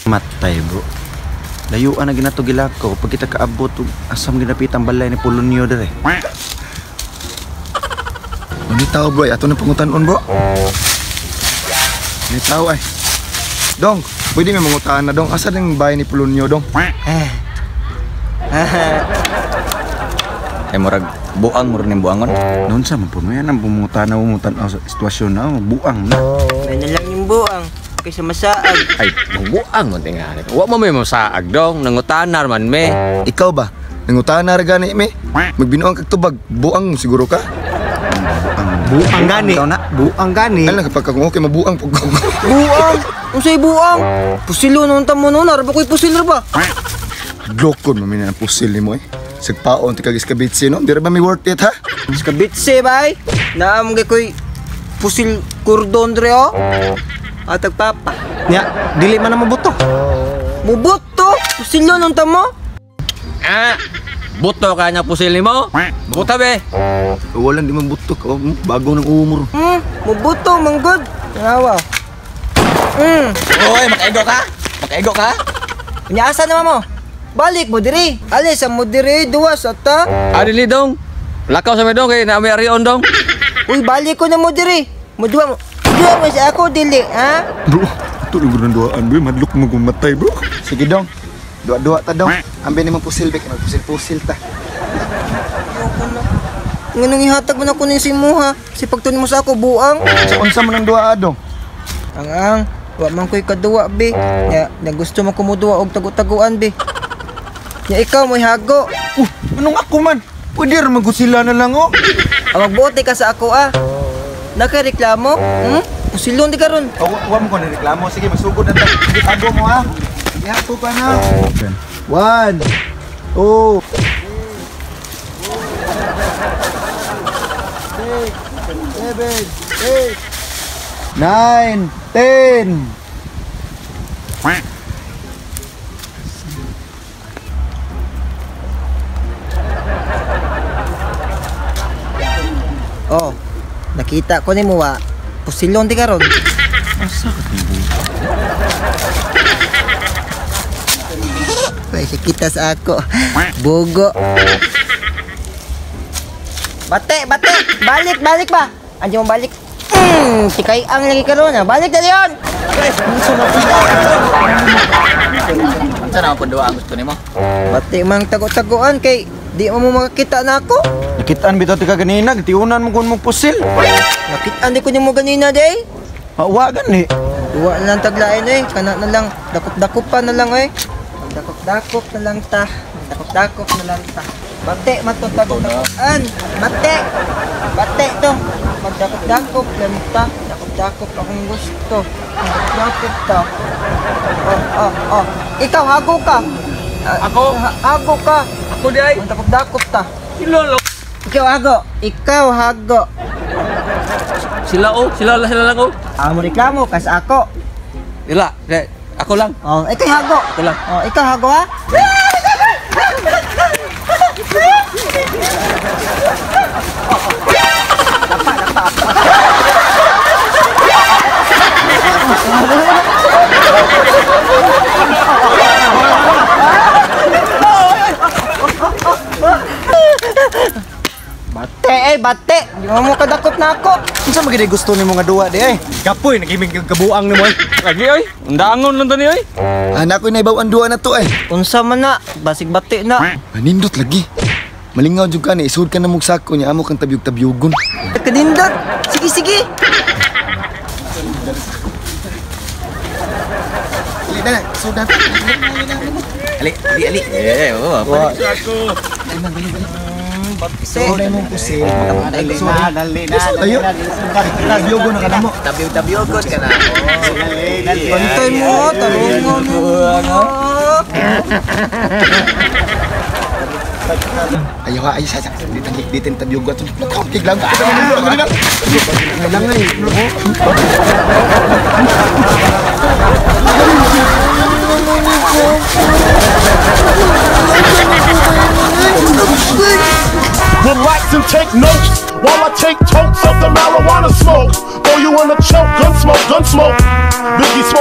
Matay, bro. Layuan na ginato gilakaw. Pag kita kaabot, asam ginapit ang balay ni Polonyo dere. May tao, bro. Ato na pangutanon, bro. May tao ay. Dong, pwede may mangutaan na, dong. Asa ng bahay ni Polonyo, dong? Ay murag buang murag ning buangon. Noon sa man po, may anang pumutan na umutan sa sitwasyon na, buang na. May na lang yung buang kaysa masaag. Ay, buang mo tingali. Wa mo may masaag dong, nangutanar man me. Ikaw ba? Nangutahan na gani me. Magbinuang kag tubag, buang siguro ka? Buang gani. Buang gani. Ano kapag kung okay mabuang pag Buang? Unsay buang? Pusilo noon ta mo noon, arba ko'y pusil ra ba? Glokon mamina ang pusil nimo eh. Sagpaon ti kag iskabitsi no. Di ra ba may worth it ha? Iskabitsi bay. Naam gay ko'y pusil kordon dre oh. Atag papa. Nya, dili man na mabuto. Mubuto? Pusilo noon ta mo? Ah, buto ka niya pusil nimo? Buta be. Walang di mabuto ka, bago ng umor. Mubuto manggod. Tanawa. Oy, makaigo ka? Makaigo ka? Nya asa naman mo? Balik mo diri. Alis sa mo diri duwas ata. Adili dong. Lakaw sa may dong kay na may arion dong. Uy, balik ko na mo diri. Muduwa mo. Duwa mo sa ako dili, ha? Bro, ito lang ng duaan bro. Madlok mo gumatay bro. Sige dong. Duwa-duwa ta dong. Ambi nimo pusil be, magpusil-pusil ta. Nganong ihatag mo na kunin si mo ha? Si pagtun mo sa ako buang. Sa unsa man ang duwa dong? Ang wa man ko'y kaduwa be. Nya, nya gusto mo kumuduwa og tago-taguan be. Nya ikaw mo'y hago. Anong ako man? Pwede ra magusila na lang oh. Ang magbuote ka sa ako ah. Nakareklamo? Pusilon di karon. Oh, wa mo ko ni reklamo. Sige, masugod na ta. Sige, tago mo ha. Sige, hapo pa na. 1 2 6 7 8 9 10. Oh, nakita ko ni mo wa. Pusilon di karon. Asa ka tibo? Ay, kita sa ako. Bugo. Bate, bate. Balik, balik ba? Andiyan mo balik. Tikay ang lagi karon ah. Balik na diyon. Unsa na pud duwa ang gusto nimo? Bate mang tago-taguan kay di mo makakita na ako. Nakitaan bitaw ti ka ganina, gitiunan mo kun mo pusil. Nakitaan di ko nimo ganina day. Wa gani. Duwa na lang taglain eh. Kana na lang dakop-dakop pa na lang eh. Dakop-dakop na lang ta. Dakop-dakop na lang ta. Bate man to tago-taguan. Bate. Bate to. Magdakop-dakop lang ta. Dakop-dakop akong gusto. Dakop-dakop ta. Oh, oh, oh. Ikaw hago ka. Ako? Hago ka. Ako di ay. Magdakop-dakop ta. Lolo. Ikaw hago. Ikaw hago. Sila oh, sila sila lang oh. Amo reklamo kas ako. Ila, ako lang. Oh, ikaw hago. Ako lang. Oh, ikaw hago ha. Dapa, dapa. Bate eh, bate. Di mo kadakop na ako. Unsa man gid gusto nimo nga duwa di ay? Kapoy nagiming kabuang nimo ay. Lagi oy, undangon lang to ni oy. Anak ko naibaw ang duwa na to ay. Unsa man na, basig bate na. Manindot lagi. Malingaw jud ka ni isud ka na mong sako niya amo kang tabyog-tabyugon. Kanindot. Sige, sige. Ali na, isud na. Ali, ali, ali. Eh, oh, apa? Isud na imong pusil. Dali na, dali na. Tayo. Tabyugon na ka namo. Tabyog-tabyugon ka na. Bantay mo, tarungon mo. Ayaw ha, ay sa dito dito tabyugon ato. Nakauntig lang. Lang ay. Relax and take notes while I take tokes of the marijuana smoke. Throw you in a choke, gun smoke, gun smoke. Biggie Smalls.